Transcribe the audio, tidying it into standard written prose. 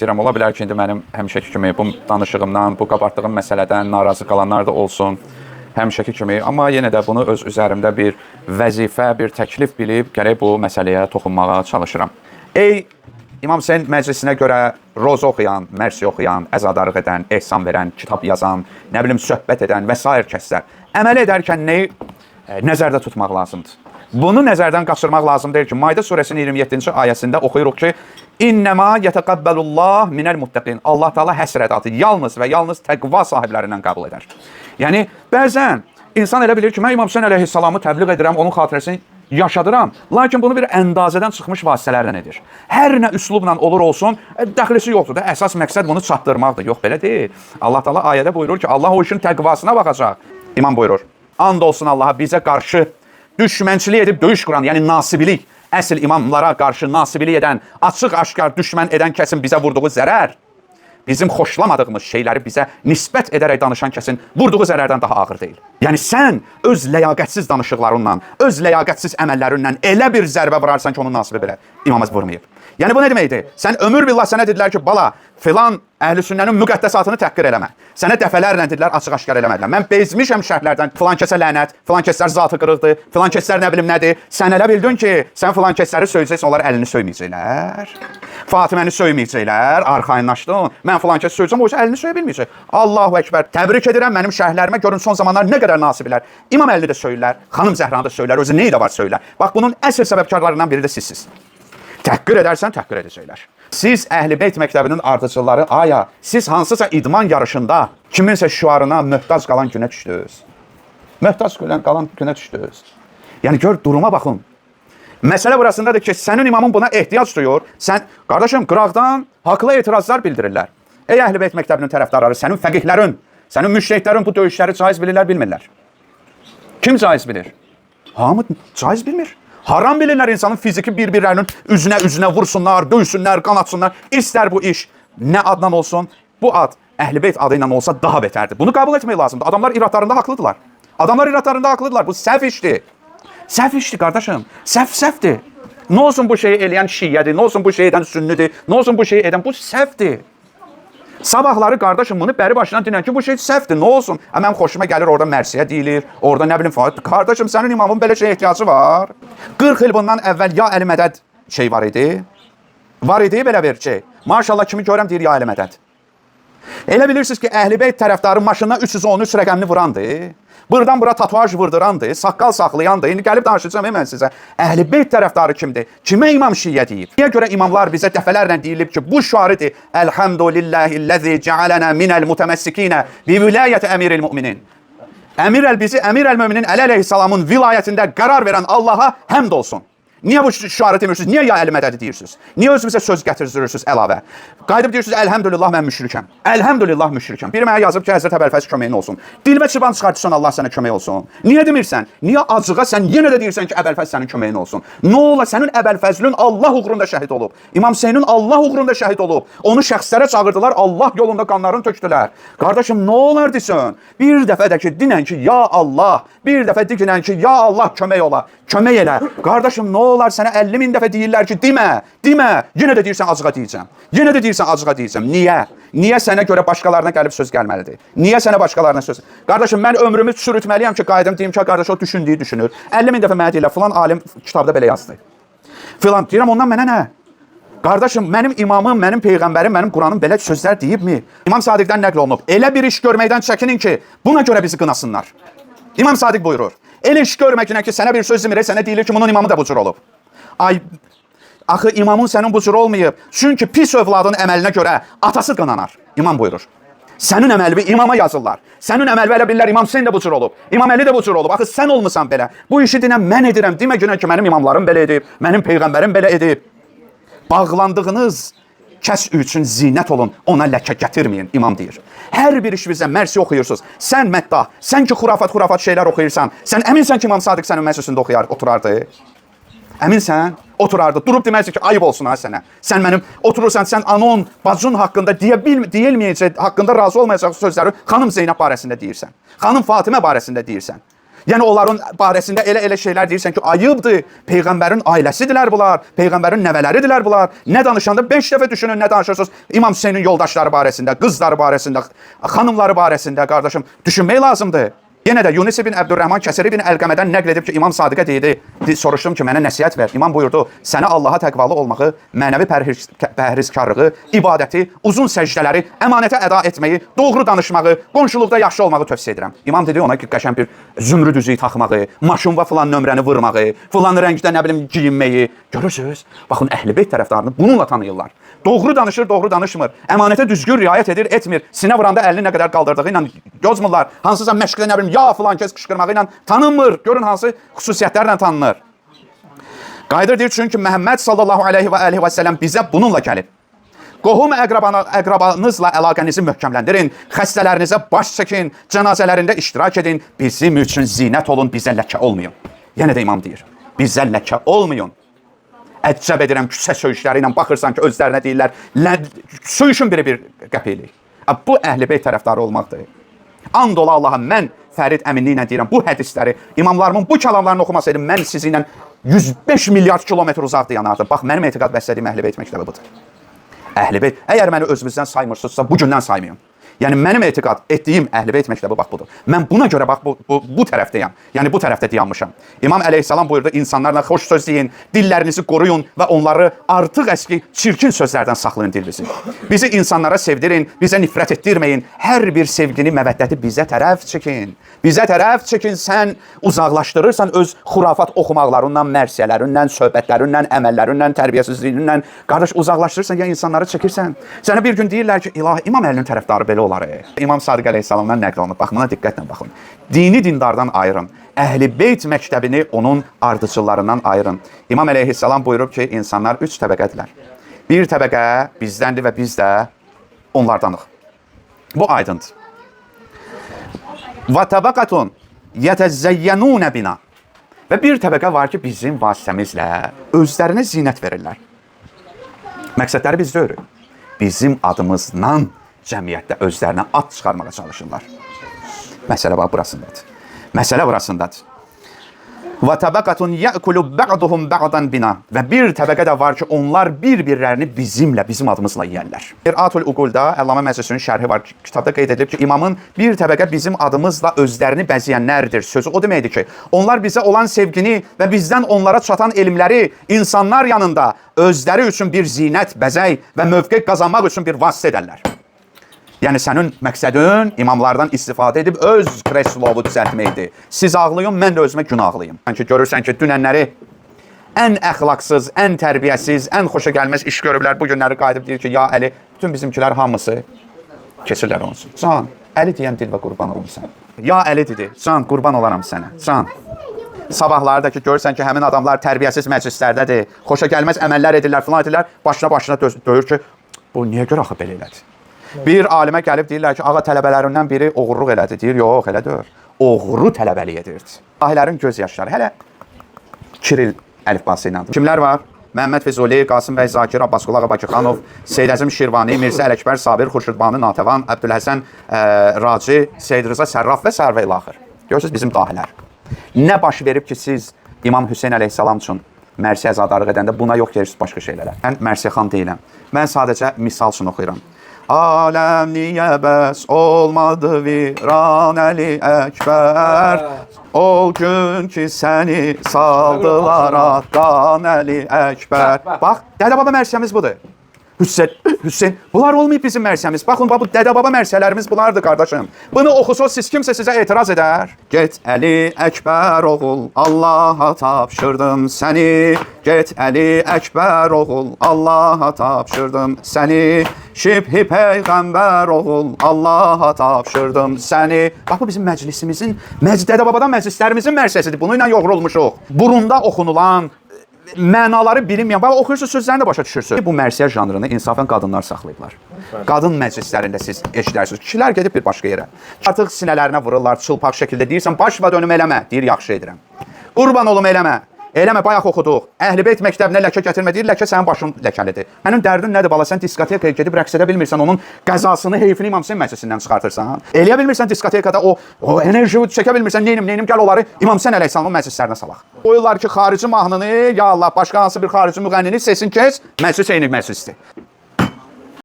istəyirəm. Ola bilər ki, indi mənim həmişəki kimi bu danışığımdan, bu qabartdığım məsələdən narazı qalanlar da olsun. Həmişəki kimi, amma yenə də bunu öz üzərimdə bir vəzifə, bir təklif bilib gərək bu məsələyə toxunmağa çalışıram. Ey İmam Hüseyn məclisinə görə roza oxuyan, mərsi oxuyan, əzadarlıq edən, ehsan verən, kitab yazan, nə bilim söhbət edən və sair kəslər əməl edərkən nəyi nəzərdə tutmaq lazımdır? Bunu nəzərdən qaçırmaq lazım deyil ki, Maidə surəsinin 27-ci ayəsində oxuyuruq ki, İnnəma yetəqəbbəlullah minəl muttaqin. Allah Taala həsr ədatı yalnız və yalnız təqva sahiblərindən qəbul edər. Yəni bəzən insan elə bilir ki, mən İmam Hüseyn əleyhissalamı təbliğ edirəm, onun xatirəsini yaşadıram. Lakin bunu bir əndazədən çıxmış vasitələrlə edir. Hər nə üslubla olur olsun, dəxlisi yoxdur da. Əsas məqsəd bunu çatdırmaqdır. Yox, belə deyil. Allah Taala ayədə buyurur ki, Allah o işin təqvasına baxacaq. İmam buyurur: And olsun Allaha bizə qarşı düşmənçilik edib döyüş quran, yəni nasibilik, əsl imamlara qarşı nasibilik edən, açıq-aşkar düşmən edən kəsin bizə vurduğu zərər, bizim xoşlamadığımız şeyləri bizə nisbət edərək danışan kəsin vurduğu zərərdən daha ağır deyil. Yəni sən öz ləyaqətsiz danışıqlarınla, öz ləyaqətsiz əməllərinlə elə bir zərbə vurarsan ki, onun nasibi belə imama vurmayıb. Yəni bu nə deməkdir? Sən ömür billah sənə dedilər ki, bala, filan əhl-i sünnənin müqəddəsatını təhqir eləmə. Sənə dəfələrlə dedilər, açıq-aşkar eləmədilər. Mən bezmişəm şərhlərdən. Filan kəsə lənət, filan kəslər zatı qırıqdır, filan kəslər nə bilim nədir. Sən elə bildin ki, sən filan kəsləri söyləyəcəksən, onlar əlini söyməyəcəklər. Fatiməni söyməyəcəklər, arxayınlaşdın. Mən filan kəs söyləyəcəm, o isə əlini söyə bilməyəcək. Allahu Əkbər. Təbrik edirəm mənim şərhlərimə. Görün son zamanlar nə qədər nasiblər. İmam Əlini də söylər, xanım Zəhranı da söylər, özü nəyi də var söylər. Bax bunun əsl səbəbkarlarından biri də sizsiniz. Təhqir edərsən, təhqir edəcəklər. Siz Əhl-i Beyt məktəbinin ardıcılları, aya, siz hansısa idman yarışında kiminsə şüarına möhtac qalan günə düşdünüz. Möhtac qalan günə düşdünüz. Yəni gör duruma baxın. Məsələ burasındadır ki, sənin imamın buna ehtiyac duyur. Sən, qardaşım, qıraqdan haqlı etirazlar bildirirlər. Ey Əhl-i Beyt məktəbinin tərəfdarları, sənin fəqihlərin, sənin müştehidlərin bu döyüşləri caiz bilirlər, bilmirlər. Kim caiz bilir? Hamı caiz bilmir. Haram bilirlər insanın fiziki bir-birlərinin üzünə vursunlar, döysünlər, qan atsınlar. İstər bu iş nə adla olsun, bu ad Əhl-i Beyt adı ilə olsa daha betərdir. Bunu qəbul etmək lazımdır. Adamlar iradlarında haqlıdırlar. Adamlar iradlarında haqlıdırlar. Bu səhv işdir. Səhv işdir qardaşım. Səhv səhvdir. Nə olsun bu şeyi eləyən şiyyədir, nə olsun bu şeyi edən sünnüdür, nə olsun bu şeyi edən bu səhvdir. Sabahları qardaşım bunu bəri başından dinlən ki, bu şey səhvdir, nə olsun? Mənim xoşuma gəlir orada mərsiyə deyilir, orada nə bilim falan. Qardaşım sənin imamın belə şeyə ehtiyacı var. 40 il bundan əvvəl ya Əli Mədəd şey var idi. Var idi belə bir şey. Maşallah kimi görəm deyir ya Əli Mədəd. Elə bilirsiniz ki, Əhl-i Beyt tərəfdarı maşına 313 rəqəmini vurandı. Buradan bura tatuaj vurdurandı, saqqal saxlayandı. İndi gəlib danışacağam mən sizə. Əhl-i Beyt tərəfdarı kimdir? Kimə imam şiyə deyib? Niyə görə imamlar bizə dəfələrlə deyilib ki, bu şüarıdır. Elhamdülillahi'llezî cealena minel mutemessikinə bi vilayeti emiril müminin. Əmir əl bizi Əmir əl müminin Əli əleyhissalamın vilayətində qərar verən Allaha həmd olsun. Niyə bu şüarı demirsiniz? Niyə ya Əli mədədi deyirsiniz? Niyə özünüzə söz gətirirsiniz əlavə? Qayıdıb deyirsiniz əlhəmdülillah mən müşrikəm. Əlhəmdülillah müşrikəm. Biri mənə yazıb ki, Həzrət Əbəlfəz köməyin olsun. Dilbə çıban çıxartırsan Allah sənə kömək olsun. Niyə demirsən? Niyə acığa sən yenə də deyirsən ki, Əbəlfəz sənin köməyin olsun? Nə ola sənin Əbəlfəzlün Allah uğrunda şəhid olub. İmam Hüseynin Allah uğrunda şəhid olub. Onu şəxslərə çağırdılar, Allah yolunda qanlarını tökdülər. Qardaşım, nə olar desin? Bir dəfə də ki, dinən ki, ya Allah, bir dəfə dinən ki, ya Allah kömək ola, kömək elə. Qardaşım, nə olar sənə 50 min dəfə deyirlər ki, demə, demə. Yenə də deyirsən acığa deyəcəm. Yenə də deyirsən acığa deyəcəm. Niyə? Niyə sənə görə başqalarına gəlib söz gəlməlidir? Niyə sənə başqalarına söz? Qardaşım, mən ömrümü çürütməliyəm ki, qayıdım deyim ki, qardaş o düşündüyü düşünür. 50 min dəfə mənə deyirlər, filan alim kitabda belə yazdı. Filan deyirəm ondan mənə nə? Qardaşım, mənim imamım, mənim peyğəmbərim, mənim Quranım belə sözlər deyibmi? İmam Sadiqdən nəql olunub. Elə bir iş görməkdən çəkinin ki, buna görə bizi qınasınlar. İmam Sadiq buyurur. Elə iş görməklə ki, sənə bir söz demir, sənə deyilir ki, bunun imamı da bu cür olub. Ay, axı imamın sənin bu cür olmayıb. Çünki pis övladın əməlinə görə atası qınanar. İmam buyurur. Sənin əməlini imama yazırlar. Sənin əməlini elə bilirlər İmam Hüseyn də bu cür olub. İmam Əli də bu cür olub. Axı sən olmusan belə. Bu işi dinən mən edirəm. Demə günə ki, mənim imamlarım belə edib, mənim peyğəmbərim belə edib. Bağlandığınız kəs üçün zinət olun, ona ləkə gətirməyin, imam deyir. Hər bir işinizə mərsi oxuyursunuz. Sən məddah, sən ki xurafat şeylər oxuyursan, sən əminsən ki, İmam Sadiq sənin məclisində oxuyar, oturardı. Əminsən? Oturardı. Durub deməzdi ki, ayıb olsun ha sənə. Sən mənim oturursan, sən anon, bacın haqqında deyilməyəcək, haqqında razı olmayacaq sözləri xanım Zeynəb barəsində deyirsən. Xanım Fatimə barəsində deyirsən. Yəni onların barəsində elə-elə şeylər deyirsən ki, ayıbdır. Peyğəmbərin ailəsidirlər bunlar, peyğəmbərin nəvələridirlər bunlar. Nə danışanda 5 dəfə düşünün nə danışırsınız. İmam Hüseynin yoldaşları barəsində, qızları barəsində, xanımları barəsində qardaşım düşünmək lazımdır. Yenə də Yunus ibn Əbdürrəhman Kəsir ibn Əlqəmədən nəql edib ki, İmam Sadiqə deydi, soruşdum ki, mənə nəsihət ver. İmam buyurdu, sənə Allaha təqvalı olmağı, mənəvi pərhizkarlığı, ibadəti, uzun səcdələri, əmanətə əda etməyi, doğru danışmağı, qonşuluqda yaxşı olmağı tövsiyə edirəm. İmam dedi ona ki, qəşəng bir zümrüd üzüyü taxmağı, maşın və filan nömrəni vurmağı, filan rəngdə nə bilim geyinməyi. Görürsüz? Baxın, Əhl-i Beyt tərəfdarını bununla tanıyırlar. Doğru danışır, doğru danışmır. Əmanətə düzgün riayət edir, etmir. Sinə vuranda əlini nə qədər qaldırdığı ilə yozmurlar. Hansısa məşqdə nə bilim ya filan kəs qışqırmağı ilə tanınmır. Görün hansı xüsusiyyətlərlə tanınır. Qayıdır deyir çünki Məhəmməd sallallahu əleyhi və əlihi və səlləm bizə bununla gəlib. Qohum əqrabanızla əlaqənizi möhkəmləndirin, xəstələrinizə baş çəkin, cənazələrində iştirak edin, bizim üçün zinət olun, bizə ləkə olmayın. Yenə də imam deyir, bizə ləkə olmayın. Əcəb edirəm küçə söyüşləri ilə baxırsan ki, özlərinə deyirlər, söyüşün biri bir qəpiklik. Bu Əhl-i Beyt tərəfdarı olmaqdır. And ola Allaha, mən Fərid əminliklə deyirəm, bu hədisləri, imamlarımın bu kəlamlarını oxumasaydım, mən sizinlə 105 milyard kilometr uzaqda yanardım. Bax, mənim etiqad bəslədiyim Əhl-i Beyt məktəbi budur. Əhl-i Beyt, əgər məni özünüzdən saymırsınızsa, bugündən saymayın. Yəni mənim etiqad etdiyim Əhl-i Beyt məktəbi bax budur. Mən buna görə bax bu tərəfdəyəm. Yəni bu tərəfdə dayanmışam. İmam əleyhissalam buyurdu, insanlarla xoş söz deyin, dillərinizi qoruyun və onları artıq əski çirkin sözlərdən saxlayın dilinizi. Bizi insanlara sevdirin, bizə nifrət etdirməyin. Hər bir sevgini, məvəddəti bizə tərəf çəkin. Bizə tərəf çəkin, sən uzaqlaşdırırsan öz xurafat oxumaqlarından, mərsiyələrindən, söhbətlərindən, əməllərindən, tərbiyəsizliyindən. Qardaş, uzaqlaşdırırsan ya insanları çəkirsən. Sənə bir gün deyirlər ki, ilahi İmam Əlinin tərəfdarı belə olar. İmam Sadiq əleyhissalamdan nəql olunub. Bax, buna diqqətlə baxın. Dini dindardan ayırın. Əhl-i Beyt məktəbini onun ardıcıllarından ayırın. İmam əleyhissalam buyurub ki, insanlar 3 təbəqədirlər. Bir təbəqə bizdəndir və biz də onlardanıq. Bu aydındır. Və təbəqatun yetəzzəyyənunə bina. Və bir təbəqə var ki, bizim vasitəmizlə özlərinə zinət verirlər. Məqsədləri biz deyil. Bizim adımızla cəmiyyətdə özlərinə ad çıxarmağa çalışırlar. Məsələ bax burasındadır. Məsələ burasındadır. Və təbəqatun ya'kulu ba'duhum ba'dan bina. Və bir təbəqə də var ki, onlar bir-birlərini bizimlə, bizim adımızla yeyərlər. Atul Uqulda Əllamə Məclisinin şərhi var. Kitabda qeyd edilib ki, imamın bir təbəqə bizim adımızla özlərini bəzəyənlərdir sözü o deməkdir ki, onlar bizə olan sevgini və bizdən onlara çatan elmləri insanlar yanında özləri üçün bir zinət, bəzək və mövqe qazanmaq üçün bir vasitə edərlər. Yəni sənin məqsədin imamlardan istifadə edib öz kreslovu düzəltməkdir. Siz ağlayın, mən də özümə gün ağlayım. Çünki görürsən ki, dünənləri ən əxlaqsız, ən tərbiyəsiz, ən xoşagəlməz iş görüblər. Bu günləri qayıdıb deyir ki, ya Əli, bütün bizimkilər hamısı keçirlər onun üçün. Can, Əli deyən dil və qurban olum sənə. Ya Əli dedi, can, qurban olaram sənə. Can. Sabahları da ki, görürsən ki, həmin adamlar tərbiyəsiz məclislərdədir, xoşagəlməz əməllər edirlər, filan edirlər, başına döyür ki, bu niyə görə axı belə elədi? Bir alimə gəlib deyirlər ki, ağa tələbələrindən biri oğurluq elədi. Deyir, yox, elə deyil. Oğru tələbəlik edirdi. Ahilərin göz yaşları hələ Kiril əlifbası ilə. Kimlər var? Məhəmməd Füzuli, Qasım bəy Zakir, Abbasqulu Ağa Bakıxanov, Seyid Əzim Şirvani, Mirzə Ələkbər Sabir, Xurşudbanu Natəvan, Əbdülhəsən Raci, Seyid Rıza Sərraf və sair və ilaxır. Görürsünüz bizim dahilər. Nə baş verib ki, siz İmam Hüseyn əleyhissalam üçün mərsiyə əzadarlıq edəndə buna yox gelirsiniz başqa şeylərə. Mən mərsiyəxan deyiləm. Mən sadəcə misal üçün oxuyuram. Aləm niyə bəs olmadı viran Əli Əkbər? O gün ki səni saldılar atdan Əli Əkbər. Bax, dədə-baba mərsiyəmiz budur. Hüseyn, bunlar olmayıb bizim mərsiyəmiz. Baxın, bax, bu dədə-baba mərsiyələrimiz bunlardır qardaşım. Bunu oxusa siz kimsə sizə etiraz edər. Get Əli Əkbər oğul, Allaha tapşırdım səni. Get Əli Əkbər oğul, Allaha tapşırdım səni. Şibhi peyğəmbər oğul, Allaha tapşırdım səni. Bax, bu bizim məclisimizin, dədə-babadan məclislərimizin mərsiyəsidir. Bununla yoğrulmuşuq. Burunda oxunulan, mənaları bilinməyən, bax oxuyursunuz, sözlərini də başa düşürsünüz. Bu mərsiyə janrını insafən qadınlar saxlayıblar. Qadın məclislərində siz eşidərsiniz. Kişilər gedib bir başqa yerə. Artıq sinələrinə vururlar, çılpaq şəkildə deyirsən, başma dönüm eləmə. Deyir, yaxşı edirəm. Qurban olum eləmə. Eləmə, bayaq oxuduq. Əhl-i Beyt məktəbinə ləkə gətirmə deyir, ləkə sənin başın ləkəlidir. Mənim dərdin nədir bala? Sən diskotekaya gedib rəqs edə bilmirsən, onun qəzasını, heyfini İmam Hüseyn məclisindən çıxartırsan. Eləyə bilmirsən diskotekada o enerjini çəkə bilmirsən, neynim, neynim, gəl onları İmam Hüseyn əleyhissalamın məclislərinə salaq. Qoyurlar ki, xarici mahnını, ya Allah, başqa hansı bir xarici müğənnini sesin kes, məclis eyni məclisdir.